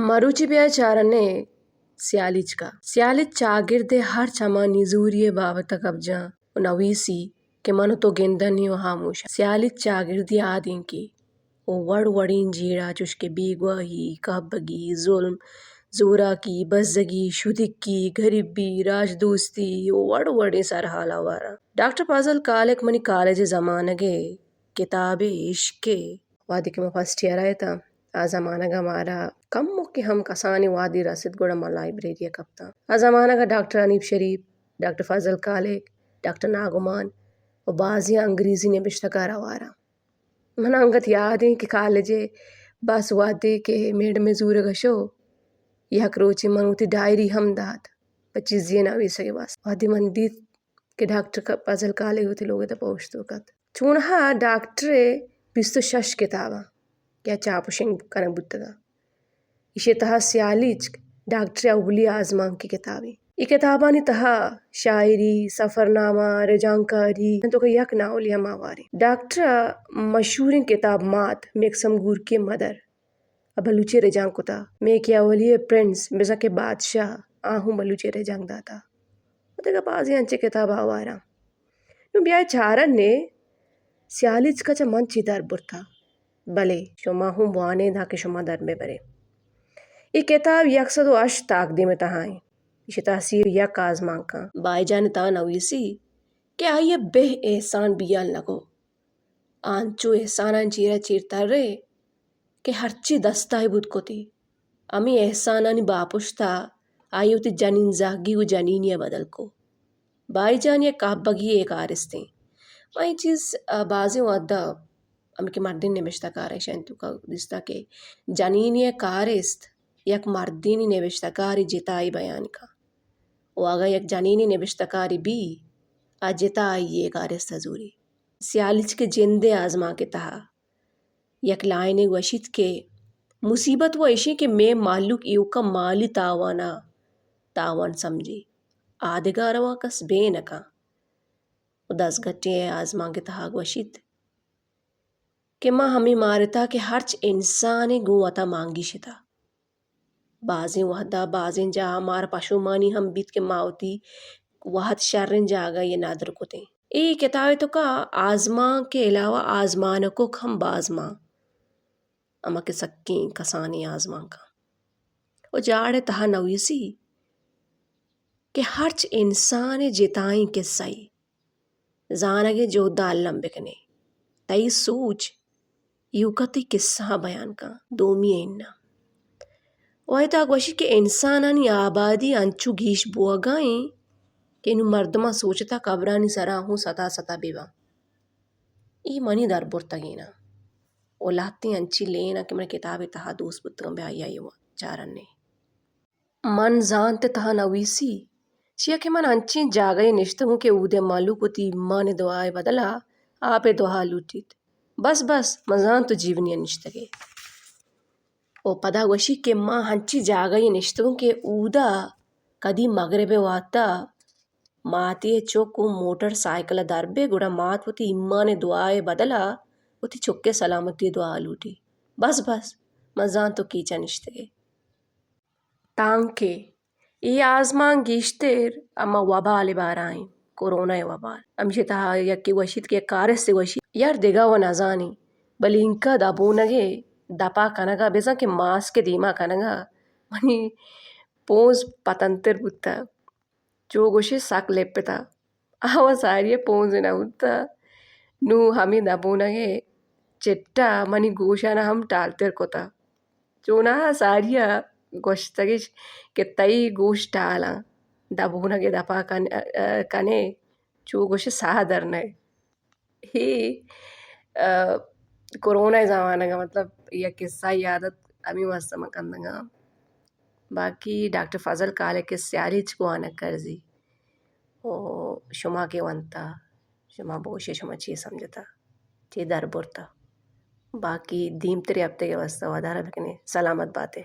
مروچی بیا چارنے سیالیچکا۔ سیالیچ چاگرد ء ہرچ ہما نزوری ء بابت ء گپ جاں و نویسی کہ من و تو گندنی و ہاموش۔ سیالیچ چاگردی آدینکی و وڑ وڑیں جیڑہ چوش کہ بیگواہی، کہبگی، ظلم، زوراکی، بزگی، شدکی، گریبی، راجدوستی و وڑ وڑیں سرحال آواراں۔ ڈاکٹر فضل خالق منی کالج ء زمانگ ء کتابے عشق ء وہدے کہ ما فرسٹ ایئر ء اتاں، آ زمانگ ء مارا کمکے ہم کسانیں وہدے رست گڑا ما لائبریری ء کپتاں۔ آ زمانگ ء ڈاکٹر حنیف شریف، ڈاکٹر فضل خالق، ڈاکٹر ناگمان و بازیں انگریزی نبشتہ کار آواراں۔ من انگت یاد ایں کہ کالج ء بس وہدے کہ میڈم ء زورگ ء شو، یک روچے من وتی ڈائری ہم دات پہ چیزے نویسگ ء واستہ۔ وہدے من دیت کہ ڈاکٹر ک-، فضل خالق وتی لوگ ء دپ ء اوشتوک ات۔ چونہا ڈاکٹر ء بیست و شش کتاباں کہ آ چاپ و شنگ کنگ بوتگ ء۔ ایشی ء تہا سیالیچک ڈاکٹر ء اولی آزمانکی کتابے۔ اے کتابانی تہا شاعری، سفرنامہ، رجانکاری، انچو کہ یک ناولے ہم آواریں۔ ڈاکٹر ء مشہوریں کتاب مات، میکسم گورکی ء مدر، ء بلوچی ء رجانک کتا۔ میکیاولی ء پرنس، بزاں کہ بادشاہ، آ ہوں بلوچی ء رجانک داتا۔ و دگہ بازیں انچیں کتاب آواراں۔ نوں بیا چارنے سیالیچک ء چہ من چی در برتا۔ بلے شما ہوں بوانے داں کہ شما در بہ برے۔ اے کتاب یک سد و ہشت تاکدیم ء تہا ایں۔ ایشی ء تہا سی و یک آزمانکاں۔ بائی جان ء تہا نویسی کہ آئی ء بہ احسان بیال نہ کو۔ آ انچو احسانانی چیرا چیر ترے کہ ہرچی دستا ء بوت کتی۔ ہمے احسانانی باپشتا آئی ء وتی جنین زہگی گوں جنینی ء بدل کو۔ بائی جان یک کہبگی ء کارستیں۔ ما اے چیز، آ، بازیں وہدا ہمے کہ مردین نبشتہ کار ایشانی توکا دیستا کہ جنینی ء کارست یک مردینی نبشتہ کاری جتائی بیان کن۔ و اگاں یک جنینی نبشتہ کاری بی، آ جتا آئی ء کارست ء زوری۔ سیالیچک ء جند ء آزمانک ء تہا یک لائنے گوشیت کہ مصیبت و ایشیں کہ مئے مہلوک ایوکا مالی تاوان ء تاوان سمجھی، آ دگہ رواں کس بے نہ کن۔ و دزگٹی ء آزمانک ء تہا گوشیت کہ ما ہمے مارتا کہ ہرچ انسانے گوں وتا مانگی شتا۔ بازیں وہدا، بازیں جاہا مارا پشومانی ہم بیت کہ ما وتی وہد شریں جاگہے ء ندر کتیں۔ اے کتاب ء توکا آزمانک ء علاوہ آزمانکک ہم باز مان، ہما کہ سکیں کسانیں آزمانکاں۔ و جاڑ ء تہا نویسی کہ ہرچ انسان ء جتائیں کسہ ء زانگ ء جہد ء الم بکنے۔ تئی سوچ ایوکا تئی کسہاں بیان کن۔ دومی ء اناں۔ و اے تہا گوشی کہ انسانانی آبادی انچو گیش بوہگا ایں کہ نوں مردماں سوچتا قبرانی سرا ہوں ستا ستا بباں۔ اے منی در برتگیناں۔ و لہتیں انچیں لیناں کہ من کتاب ء تہا دوست بوتگاں، بیا آئی ء چارنے۔ من زانت ء تہا نویسی، چیا کہ من انچیں جاگہے نشتگوں کہ اود ء مہلوک وتی ایمان ء دعا ء بدلا آپ ء دعا لوٹیت۔ بس، بس، من زانت تو جیونی ء نشتگے۔ و پدا گوشی کہ من انچیں جاگہے نشتگوں کہ اودا کدی مغرب ء وہدا ماتی ء چک و موٹر سائیکل ء در بے، گڑا مات وتی ایمان ء دعا ء بدلا وتی چک ء سلامتی ء دعا لوٹی۔ بس، بس، من زانت تو کیچا نشتگے۔ تانکہ اے آزمان گیشتر ہما وبال ء بارا انت، کرونا ء وبال۔ ہمیشی تہا یکے گوشیت کہ یک کارستے گوشیت، یار دگہ و نزانیں، بلے اینکا دبونگ ء دپا کنگا بزاں کہ ماسک ء دیما کنگا منی پونز پتنتر بوتگ۔ چو گوشے سک لپتہ۔ آ و ساری ء پونز نہ بوتہ۔ نوں ہمے دبونگ ء چٹا منی گوشان ء ہم ٹالتر کتہ۔ چوناہا ساری ء گوشتگش کہ تئی گوش ٹالاں، دبونگ ء دپا کن-، کنے، چو گوشے ساہ در نئے۔ اے، ء، کرونا ء زمانگ ء، مطلب، یک قصہ یاد ات، ہمے واستہ من کندگ ء آں۔ باقی ڈاکٹر فضل خالق ء سیالیچک وانگ کرزی۔ او شما کہ ونتا، شما بوشے، شما چی سمجھتا، چی در برتا۔ باقی دیمتری ہفتگ ء واستہ ودار ء بکنے۔ سلامت باتے۔